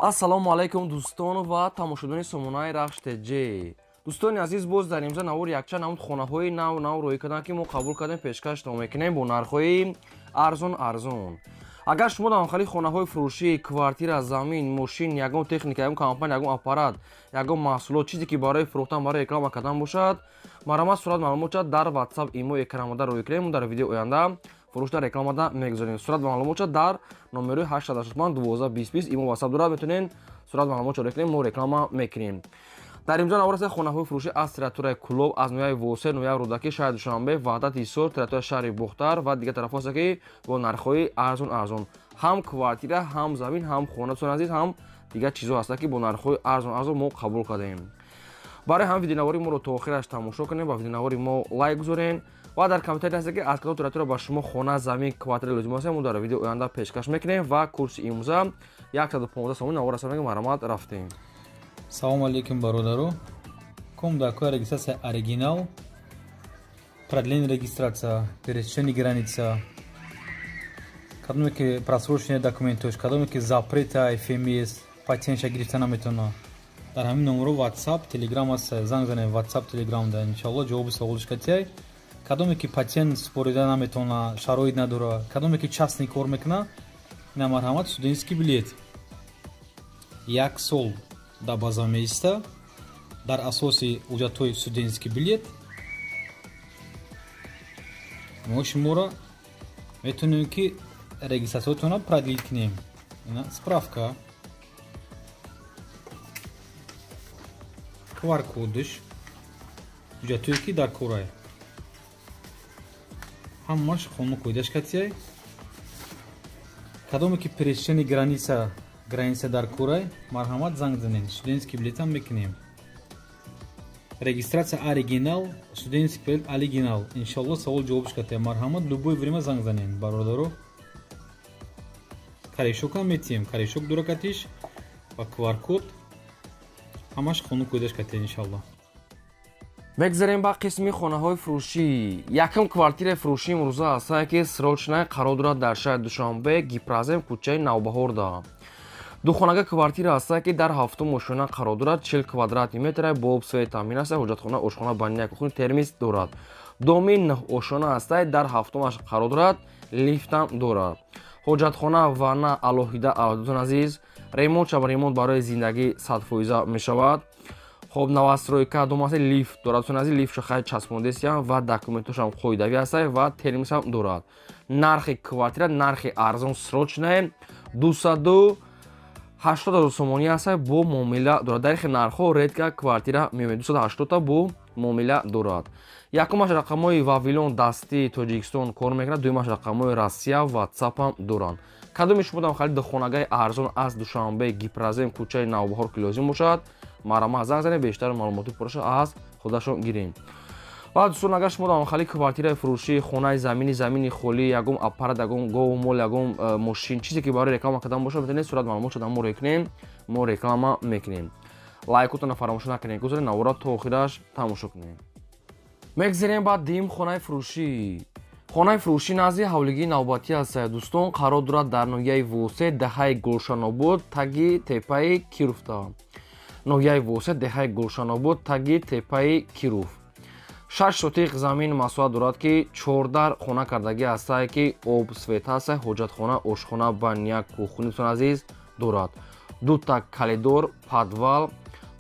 Ассалому алайкум дӯстон ва тамошобинони сомонаи Рахш ТЖ. Дӯстони азиз, боз дар имза навор якчанд намуд хонаҳои нав нав рӯй карданд, ки мо қабул кардем, пешкаштон мекунем бо нархҳои арзон арзон. Агар шумо дар хали хонаҳои фурӯшӣ, квартира, замин, мошин, ягон техника, ягон компания, ягон аппарат, ягон маҳсулот, чизе ки барои фурӯхтан, барои реклама кардан бошад, марҳамат сурат маълумотша дар WhatsApp, имо экранмода рӯй кунем. Дар видеои оянда фурӯш дар рекламада мегузорем. Сурат маълумотша дар номерои 885 12 20 имо WhatsApp дорад, метавонед сурат маълумотша рӯй кунем, мо реклама мекунем. Дар имзо навор аст хонаҳои фурӯшӣ аз территорияи Кулоб, аз ноҳияи Восе, ноҳияи Рӯдакӣ, шаҳри Душанбе, Ваҳдати Ҳисор, территорияи шаҳри Бохтар ва дигар тарафҳо аст, ки бо нархҳои арзон арзон ҳам квартира, ҳам замин, ҳам хона, дӯстони азиз, ҳам дигар чизҳо ҳастанд, ки бо нархҳои арзон арзон мо қабул кардем. Барои ҳам видеонавори моро то охираш тамошо кунем, ба видеонавори мо лайк гузорем ва дар комментарий ҳаст, ки аз кадом территория ба шумо хона, замин, квартира лозим аст, мо дар видео оянда пешкаш мекунем. Ва курси имрӯза 115 сомон навор аст. Марҳамат, рафтем. Салому алейкум, бародаро. Ком дакоя регистрация оригинал, продление регистрация, пересечение граница, кадоме ки просроченные документош, кадоме ки запрета ФМС, патентша гирифта наметавона. Дар ҳамин номеро WhatsApp, Telegram аст, занг занед WhatsApp, Telegram да, иншалло ҷавоби саволиш катияй. Кадоме ки патент супорида наметавона, шароит надора, кадоме ки частный кор мекуна, ина марҳамат, студентский билет. Як сол дар база меиста, дар асоси ҳуҷҷатҳои студентский билет мо шуморо метавонем, ки регистратсиятонро продлить кунем. Ина справка, QR-кодаш, ҳуҷҷатҳое ки дар корай, ҳамааш қонун қоидаш катияй. Кадоме ки пересечение граница дар корай, марҳамат, занг занед, студентский билетам мекунем. Регистрация оригинал, студентский билет оригинал. Иншалло савол ҷавобш катия. Марҳамат, любое время занг занед, бародаро. Корешокам метиҳем, корешок дуракатиш ва QR-код, ҳамаш қонун қоидаш катия, иншалло. Мегзарем ба қисми хонаҳои фурӯшӣ. Якум квартираи фурӯшӣ имрӯза ҳастае, ки срочная қарор дорад дар шаҳри Душанбе, Гипрозем, кӯчаи Навбаҳорда. Духонага квартира ҳастае, ки дар ҳафтум ошёна қарор дорад, 40 квадратный метра, бо об, свет таъмин аст, ҳоҷатхона, ошхона, баня, кухня, термис дорад. Доми нӯҳ ошёна ҳастае, дар ҳафтумаш қарор дорад, лифтам дорад. Ҳоҷатхона, ванна алоҳида. Дӯстони азиз, ремонт шава, ремонт барои зиндагӣ 100% мешавад. Хоб, новостройка дом аст, лифт дорад. Дӯстони азиз, лифтшо хай часпондесиям ва документошам қоидавӣ ҳастае ва термисам дорад. Нархи квартира нархи арзон, срочная, 280 000 сомонӣ аст, бо муомила дорад. Дар ихи нархҳо редко квартира меояд. 280 бо муомила дорад. Якумаш рақамҳои Вавилон, дастии Тоҷикистон кор мекунад, дуюмаш рақамҳои Россия, Ватсапам доранд. Кадоми шумо дам хариди хонагои арзон аз Душанбе, Гипрозем, кӯчаи Навбаҳор ки лозим бошад, марҳамат, занг занед, бештар маълумоти пурраша аз худашон гирем. Ва дӯстон, агар шумо дар хали квартираи фурӯшӣ, хонаи заминӣ, замини холӣ, ягон аппарат, ягон гову мол, ягон мошин, чизе ки барои реклама кардан бошад, метавонед сурат маълумот шуда мо рекунем, мо реклама мекунем. Лайкотонро фаромӯш накунед, гузоред, навора то охираш тамошо кунед. Мегзарем ба дуюм хонаи фурӯшӣ. Хонаи фурӯшӣ назди ҳавлигии навбатӣ аст, дӯстон, қарор дорад дар ноҳияи Восе, деҳаи Гулшанобод, таги теппаи Кировта. Ноҳияи Восе, деҳаи Гулшанобод, таги теппаи Киров. 6 сотих замин масоҳат дорад, ки чордар хона кардагӣ ҳастае, ки об, свет ҳаста, ҳоҷатхона, ошхона, баня, кухня, дӯстони азиз, дорад. Дута коридор, подвал,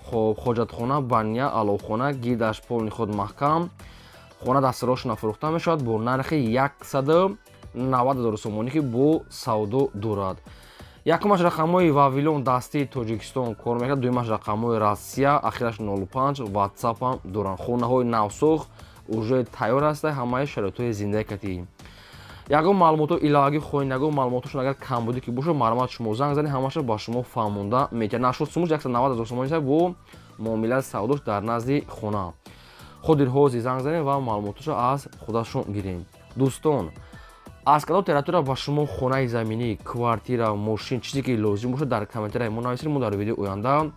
хоб, ҳоҷатхона, баня, аловхона, гидаш полный худ маҳкам. Хона дастрошона фурӯхта мешавад бо нархи 190 000 сомонӣ, ки бо савдо дорад. Якумаш рақамҳои Вавилон, дастии Тоҷикистон кор мекунад, дуюмаш рақамҳои Россия, ахираш 05, Ватсапам доранд. Хонаҳои навсохт, уже тайёр ҳаста, ҳамаи шароитҳои зиндагӣ катӣ. Ягон маълумотҳо иловагӣ хоҳед, ягон маълумотҳошон агар камбудӣ ки бошад, марҳамат, шумо занг занед, ҳамаша ба шумо фаҳмонда метиҳад. Нашуд сумуш 190 000 сомонӣ бо муомилаи савдош дар назди хона. Худи ҳозир занг занед ва маълумотҳошо аз худашон гирем. Дӯстон, аз кадом территория ба шумо хонаи заминӣ, квартира, мошин, чизе ки лозим бошад, дар комментарияи мо нависед, мо дар видеои оянда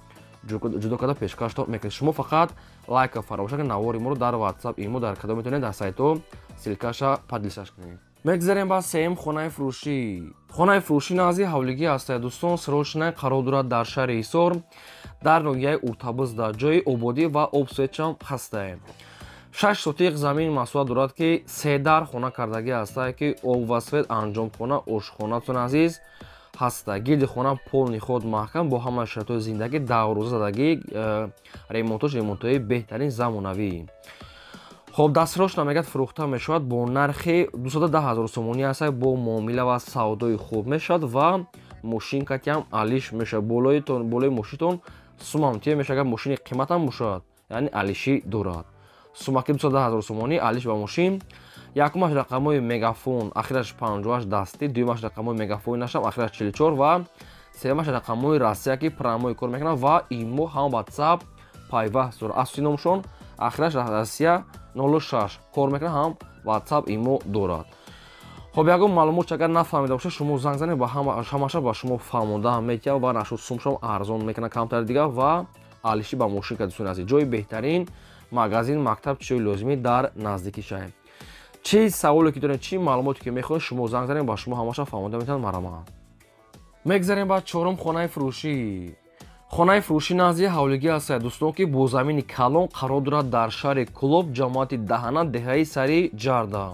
ҷудо карда пешкаштон мекунем. Шумо фақат лайка фаромӯш накунед, навори моро дар WhatsApp, имо, дар кадом метавонед, дар сайтҳо ссылкаша поделиться кунед. Мегзарем ба сеюм хонаи фурӯшӣ. Хонаи фурӯшӣ назди ҳавлигӣ ҳастад, дӯстон, срочно қарор дорад дар шаҳри Ҳисор, дар ноҳияи Уртабуз, дар ҷои ободӣ ва обсветчам ҳастае. 6 сотиқ замин масоҳат дорад, ки се дар хона кардагӣ ҳастае, ки об ва свет, анҷомхона, ошхона, дӯстони азиз, ҳаста. Гирди хона полный ход маҳкам, бо ҳамаи шароитҳои зиндагӣ, даврӯза задагӣ, ремонтош ремонтҳои беҳтарин замонавӣ. Хоб, дастрош намегӯяд, фурӯхта мешавад бо нархи 210 ҳазор сомонӣ аст, бо муомила ва савдои хуб мешавад ва мошин катиам алиш мешавад. Болои мошинтон сумам тия мешавад, агар мошини қиматам бошад, яъне алишӣ дорад. Сумаки 210 ҳазор сомонӣ алиш ба мошин. Якумаш рақамҳои Мегафон, ахираш 58 дастӣ, дуюмаш рақамҳои Мегафони нашам, ахираш 44 ва сеюмаш рақамҳои Россия, ки прямой кор мекунад ва имо ҳам WhatsApp пайваст дорад. Асоси номшон ахираш Россия 06 кор мекунад, ҳам WhatsApp, имо дорад. Хоб, ягон маълумот агар нафаҳмида бошед, шумо занг занед, ба ҳамаша ба шумо фаҳмонда метиҳад ва нашуд сумшон арзон мекунад камтар дига ва алиши ба мошин ка. Дӯстони азиз, ҷои беҳтарин, магазин, мактаб, чизҳои лозимӣ дар наздики шаҳр. Чӣ саволе ки доред, чӣ маълумоте ки мехоҳед, шумо занг занед, ба шумо ҳамаша фаҳмонда метавонад марҳамат. Мегзарем ба чорум хонаи фурӯшӣ. Хонаи фурӯшӣ назди ҳавлигӣ ҳастад, дӯстон, ки бо замини калон қарор дорад дар шаҳри Кӯлоб, ҷамоати Даҳана, деҳаи Сари Ҷарда.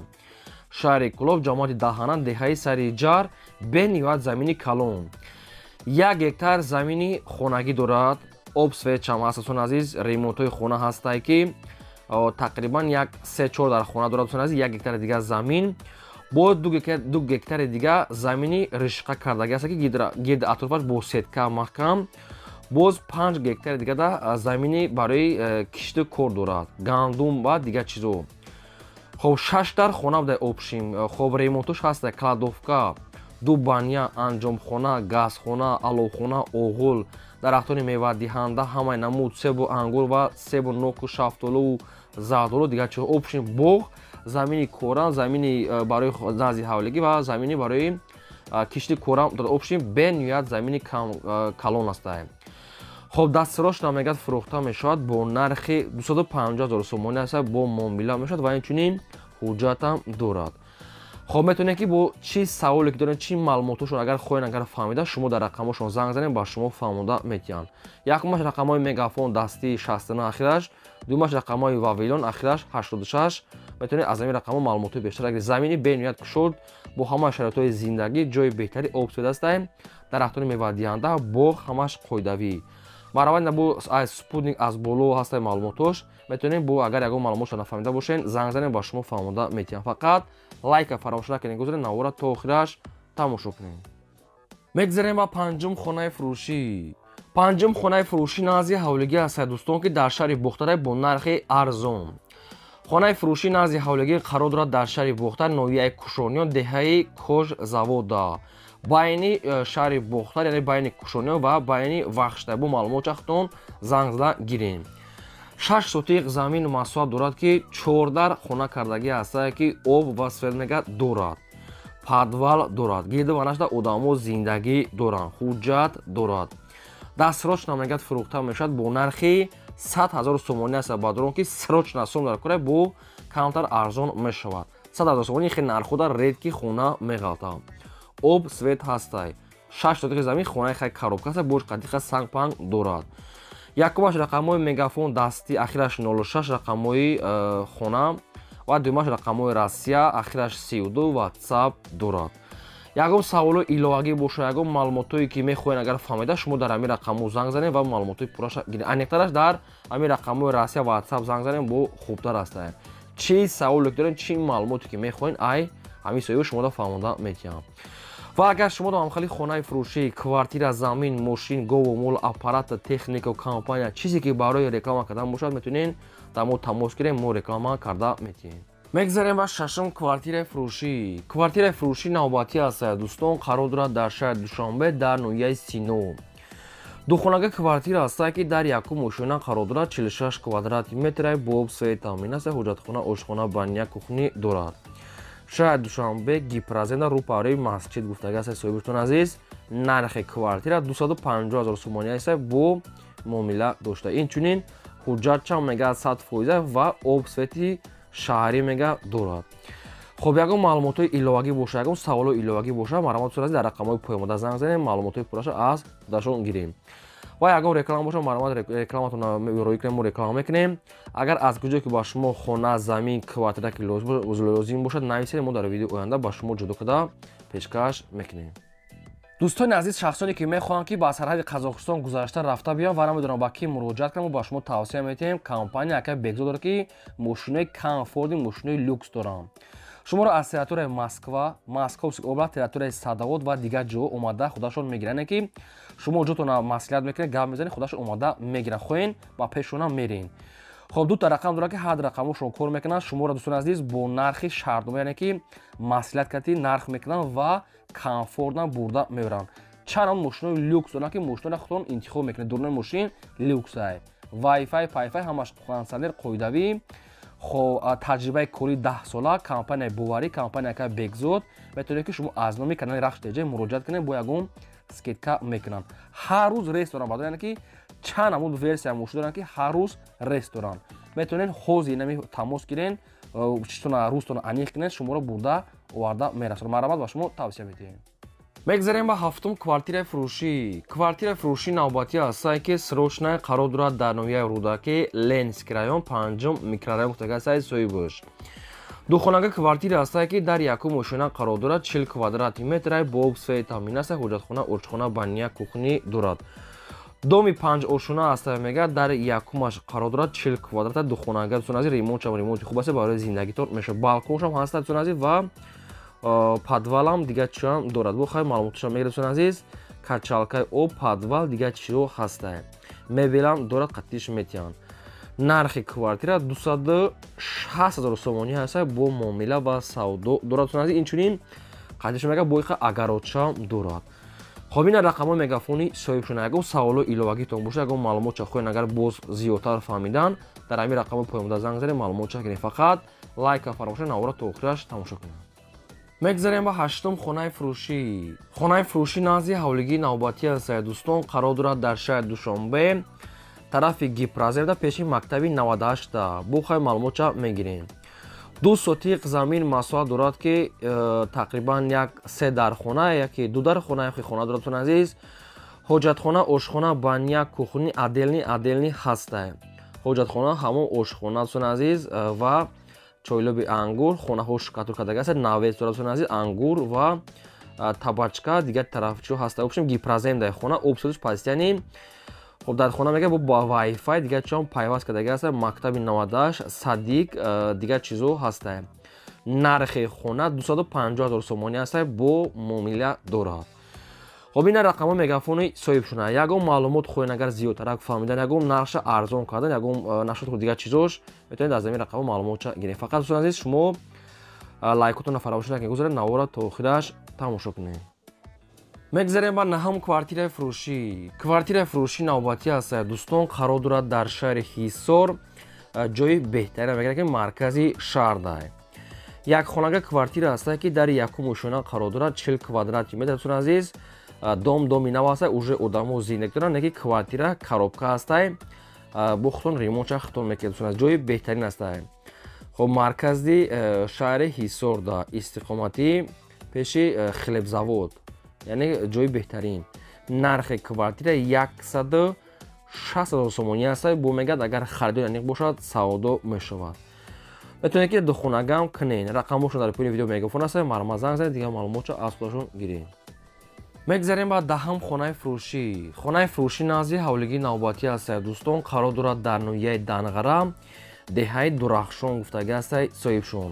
Шаҳри Кӯлоб, ҷамоати Даҳана, деҳаи Сари Ҷар, бениҳоят замини калон. 1 гектар замини хонагӣ дорад, об светчам ҳаст, дӯстони азиз, ремонтҳои хона ҳастае, ки тақрибан як се-чор дар хона дорад, дӯстони азиз, 1 гектари дигар замин. Бо 2 гектари дигар замини ришқа кардагӣ аст, ки гирди атрофаш бо сетка маҳкам. Боз 5 гектари дигар замини барои кишту кор дорад, гандум ва дигар чизо. Хоб, 6 дар хона буда общим. Хоб, ремонтош ҳаста, кладовка, ду баня, анҷомхона, газхона, аловхона, оғул, дарахтони мевадиҳанда, ҳамаи намуд себу ангур ва себу ноку шафтолуву зардолу дигар чизо. Общим боғ, замини корам, замини барои назди ҳавлигӣ ва замини барои кишти корам дорад. Общим бениҳоят замини калон астае. Хоб, дастрош намегӯяд, фурӯхта мешавад бо нархи 250 ҳазор сомонӣ аст, бо муомила мешавад ва инчунин ҳуҷҷатам дорад. Хоб, метавонед, ки бо чӣ саволе ки доред, чӣ маълумотошон агар хоҳед, агар фаҳмида, шумо дар рақамҳошон занг занед, ба шумо фаҳмонда метиҳанд. Якумаш рақамҳои Мегафон дастии 69 ахираш, дуюмаш рақамҳои Вавилон, ахираш 86. Метавонед аз ҳамин рақамҳо маълумотҳои бештар агиред. Замини бениҳоят кушод, бо ҳамаи шароитҳои зиндагӣ, ҷои беҳтари об свет, дарахтони мевадиҳанда, боғ, ҳамаш қоидавӣ. Баробар бо аз спутник аз боло ҳастаи маълумотош. Метавонед бо агар ягон маълумотшо нафаҳмида бошед, занг занед, ба шумо фаҳмонда метиҳанд. Фақат лайка фаромӯш накунед, гузоред, навора то охираш тамошо кунед. Мегзарем ба панҷум хонаи фурӯшӣ. Панҷум хонаи фурӯшӣ назди ҳавлигӣ ҳастад, дӯстон, ки дар шаҳри Бохтарай бо нархи арзон. Хонаи фурӯшӣ назди ҳавлигӣ қарор дорад дар шаҳри Бохтар, ноҳияи Кушониён, деҳаи Кожзавода. Байни шаҳри Бохтар, яъне байни Кушониён ва байни Вахштай. Бо маълумот чахтон занг зада гирем. 6 сотиқ замин масоҳат дорад, ки 4 дар хона кардагӣ ҳастае, ки об ва свет мега дорад, подвал дорад, гирди ванашда одамо зиндагӣ доранд, ҳуҷҷат дорад. Дастрош намегӯяд, фурӯхта мешавад бо нархи 100 ҳазор сомонӣ аст. Бадрон ки срочно сом дар кора, бо камтар арзон мешавад. 100 ҳазор сомонӣ хеле нархода редки хона меғалтад. Об свет ҳастай, 6 сотиқи замин, хонаи хай коробка аст, бош қадиқа сангпанг дорад. Якумаш рақамҳои Мегафон дастӣ, ахираш 06 рақамҳои хона ва дуюмаш рақамҳои Россия, ахираш 32, WhatsApp дорад. Ягон саволо иловагӣ бошад, ягон маълумотҳое ки мехоҳед агар фаҳмида, шумо дар ҳамин рақамҳо занг занед ва маълумотҳои пурраша гиред. Аниқтараш дар ҳамин рақамҳои Россия WhatsApp занг занед, бо хубтар астад. Чӣ саволе ки доред, чӣ маълумоте ки мехоҳед, ай ҳамин соҳиби шумода фаҳмонда метиҳам. Ва агар шумо ҳамхели хонаи фурӯшӣ, квартира, замин, мошин, гову мол, аппарата, техника, компания, чизе ки барои реклама кардан бошад, метавонед дар мо тамос гирем, мо реклама карда метиҳем. Мегзарем ба шашум квартираи фурӯшӣ. Квартираи фурӯшӣ навбатӣ аст, дӯстон, қарор дорад дар шаҳри Душанбе, дар ноҳияи Сино. Духонага квартира аст, ки дар якум ошёна қарор дорад, 46 квадрати метра, бо об свет таъмин аст, ҳоҷатхона, ошхона, баня, кухня дорад. Шаҳри Душанбе, Гипроземда, рӯпаҳрӯи масҷид гуфтага аст соҳибиштон азиз. Нархи квартира 250 ҳазор сомонӣ аст, бо муомила дошта. Инчунин ҳуҷҷатчам мега 100% ва об свети шаҳрӣ мега дорад. Хоб, ягон маълумотҳои иловагӣ боша, ягон саволҳои иловагӣ боша, марҳамат дӯстони азиз, дар рақамҳои поёмода занг занем, маълумотҳои пурраша аз худашон гирем. Ва ягон реклама боша, марҳамат, рекламатон роӣ кунем, мо реклама мекунем. Агар аз куҷое ки ба шумо хона, замин, квартира ки лозим бошад, нависед, мо дар видеои оянда ба шумо ҷудо карда пешкаш мекунем. Дӯстони азиз, шахсоне ки мехоҳанд, ки ба сарҳади Қазоқистон гузашта рафта биёнд ва намедонам ба кӣ муроҷиат кунам, ба шумо тавсия метиҳем компания акай Бекзод дорад, ки мошинои комфортный, мошинои люкс доранд. Шуморо аз территорияи Москва, Московский область, территорияи Садовод ва дигар ҷо омада худашон мегиранд, ки шумо ҷотона маслиҳат мекунед, гап мезанед, худашон омада мегиранд, хоҳен ба пешона мерен. Хоб, дута рақам дорад, ки ҳар рақамошон кор мекунанд. Шуморо, дӯстони азиз, бо нархи шартнома, яъне ки маслиҳат карди нарх мекунанд ва комфортно бурда мебаранд. Чанд мошинои люкс доранд, ки мошиноро худтон интихоб мекунед. Дурнои мошин люксай, вайфай, пайфай, ҳамаш, кондитсионер қоидавӣ. Хоб, таҷрибаи кори 10 сола, компанияи боварӣ, компания ака Бекзод. Метавонед, ки шумо аз номи канали Рахш ТЖ муроҷиат кунед, бо ягон скидка мекунанд. Ҳар рӯз рейс доранд, баъд яъне ки чанд намуд версия мошин доранд, ки ҳар рӯз рейс доранд. Метавонед ҳозир нами тамос гирен, чизтона рӯзтона аниқ кунед, шуморо бурда оварда мерасонад. Марҳамат, ба шумо тавсия медиҳем. Мегзарем ба ҳафтум квартираи фурӯшӣ. Квартираи фурӯшӣ навбатӣ ҳастае, ки срочная қарор дорад дар ноҳияи Рӯдакӣ, Ленинский район, панҷум микрорайон гуфтагастаи соҳибаш. Духонага квартира ҳастае, ки дар якум ошёна қарор дорад, 40 квадрати метрай, бо об, свет таъмин аст, ҳоҷатхона, ошхона, баня, кухня дорад. Доми панҷ ошёна ҳаста, мегӯяд, дар якумаш қарор дорад, 40 квадрата, духонага. Дӯстони азиз, ремонтшам ремонти хуб аст, барои зиндагитон мешавад. Балконшам ҳаста, дӯстони азиз, ва подвалам, дигар чиам дорад. Бо хай маълумоташам мегирад, дӯстони азиз. Качалкаи об, подвал, дигар чиро ҳаста, мебелам дорад, қатиш метиҳанд. Нархи квартира 260 000 сомонӣ ҳаста, бо муомила ва савдо дорад, дӯстони азиз. Инчунин қатиш мега боиха огородшам дорад. Хоб, ина рақамҳои мегафони соҳибшона. Ягон саволо иловагитон бошад, ягон маълумотча хоҳед агар боз зиёдтар фаҳмидан, дар ҳамин рақамҳои поёнда занг занед, маълумотча гиред. Фақат лайка фаромӯш, навора то охираш тамошо кунед. Мегзарем ба ҳаштум хонаи фурӯшӣ. Хонаи фурӯшӣ назди ҳавлигии навбатӣ аст, дӯстон, қарор дорад дар шаҳри Душанбе, тарафи Гипроземда, пеши мактаби 98-та. Бо хай маълумотча мегирем. 2 сотиқ замин масоҳат дорад, ки тақрибан як се дархона, яки ду дархона, яки хона дорад, дӯстони азиз. Ҳоҷатхона, ошхона, баня, кухня отдельный отдельный ҳаста. Ҳоҷатхона, ҳамон, ошхона, дӯстони азиз, ва чойлоби ангур, хонаҳо штукатурка аст, навес дорад, дӯстони азиз, ангур ва табачка, дигар тарафчиҳо ҳаста. Общем, гипроземдаи хона, обсудиш постоянный. Хоб, дар хона мега бо вайфай, дигар чиҳом пайваст кардаги аст. Мактаби 98, садик, дигар чизо ҳаста. Нархи хона 250 000 сомонӣ аста, бо муомила дорад. Хоб, ина рақамҳои мегафони соҳибшона. Ягон маълумот хоҳед агар зиёдтарак фаҳмидан, ягон нархша арзон кардан, ягон нашуд дигар чизош, метавонед аз ҳамин рақамҳо маълумотча гиред. Фақат, дӯстони азиз, шумо лайкотонро фаромӯш накунед, гузоред, навора то охираш тамошо кунед. Мегзарем ба наҳум квартираи фурӯшӣ. Квартираи фурӯшӣ навбатӣ аст, дӯстон, қарор дорад дар шаҳри Ҳисор, ҷои беҳтарин, мегӯяд, ки маркази шаҳрдай. Як хонага квартира ҳаста, ки дар якум ошёна қарор дорад, 40 квадрати метр. Дӯстони азиз, дом доми нав аста, уже одамо зиндагӣ доранд, леки квартира коробка ҳастай, бо худтон ремонтша худтон мекунед. Дӯстони азиз, ҷои беҳтарин ҳастай. Хоб, маркази шаҳри Ҳисорда, истиқоматӣ, пеши хлебзавод, яъне ҷои беҳтарин. Нархи квартира 160 000 сомонӣ аст, бо мегӯяд, агар харидори аниқ бошад, савдо мешавад. Метавонед, ки духонагам кунед. Рақамошон дар поёни видео мегафон аст, марҳамат, занг занед, дигар маълумотшо аз худашон гиред. Мегзарем ба даҳум хонаи фурӯшӣ. Хонаи фурӯшӣ назди ҳавлигии навбатӣ аст, дӯстон, қарор дорад дар ноҳияи Данғара, деҳаи Дурахшон гуфтагӣ аст соҳибшон.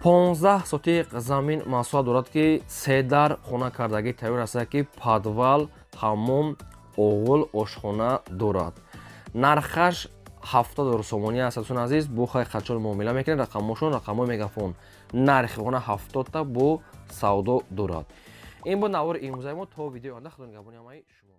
15 сотиқ замин масоҳат дорад, ки се дар хона кардагӣ тайёр аст, ки подвал, ҳаммом, оғул, ошхона дорад. Нархаш 70 000 сомонӣ аст, дӯстони азиз, бо хай хачор муомила мекунед. Рақамошон рақамҳои мегафон. Нархи хона 70-та, бо савдо дорад. Ин буд навори имрӯзаи мо. То видеои оянда, худо нигаҳбони ҳамаи шумо.